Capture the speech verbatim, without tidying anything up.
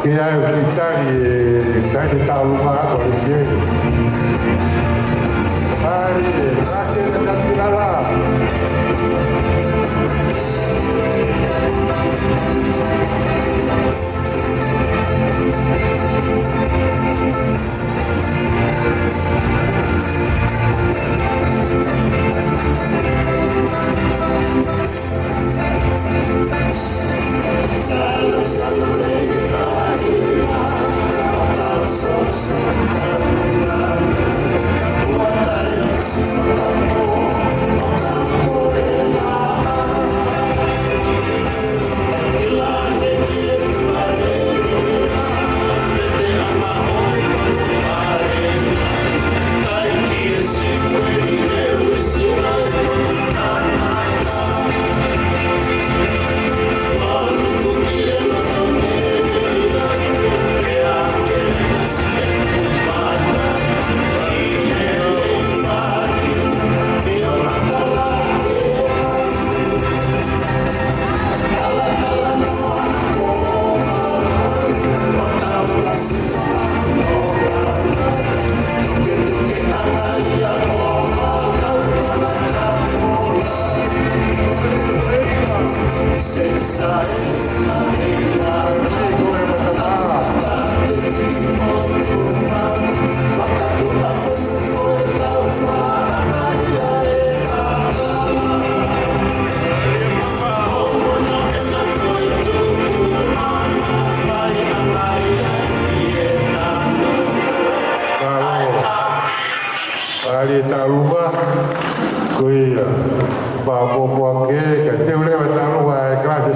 Ke ʻai ʻo fitali e kakai ʻe taha ʻo e ʻaho ni. Ai, e, ake na tatilala. Mālō. Mālō e taʻu ua, ko ia. Pea pōpoaki, kae teu leva e taʻu ua e kalasi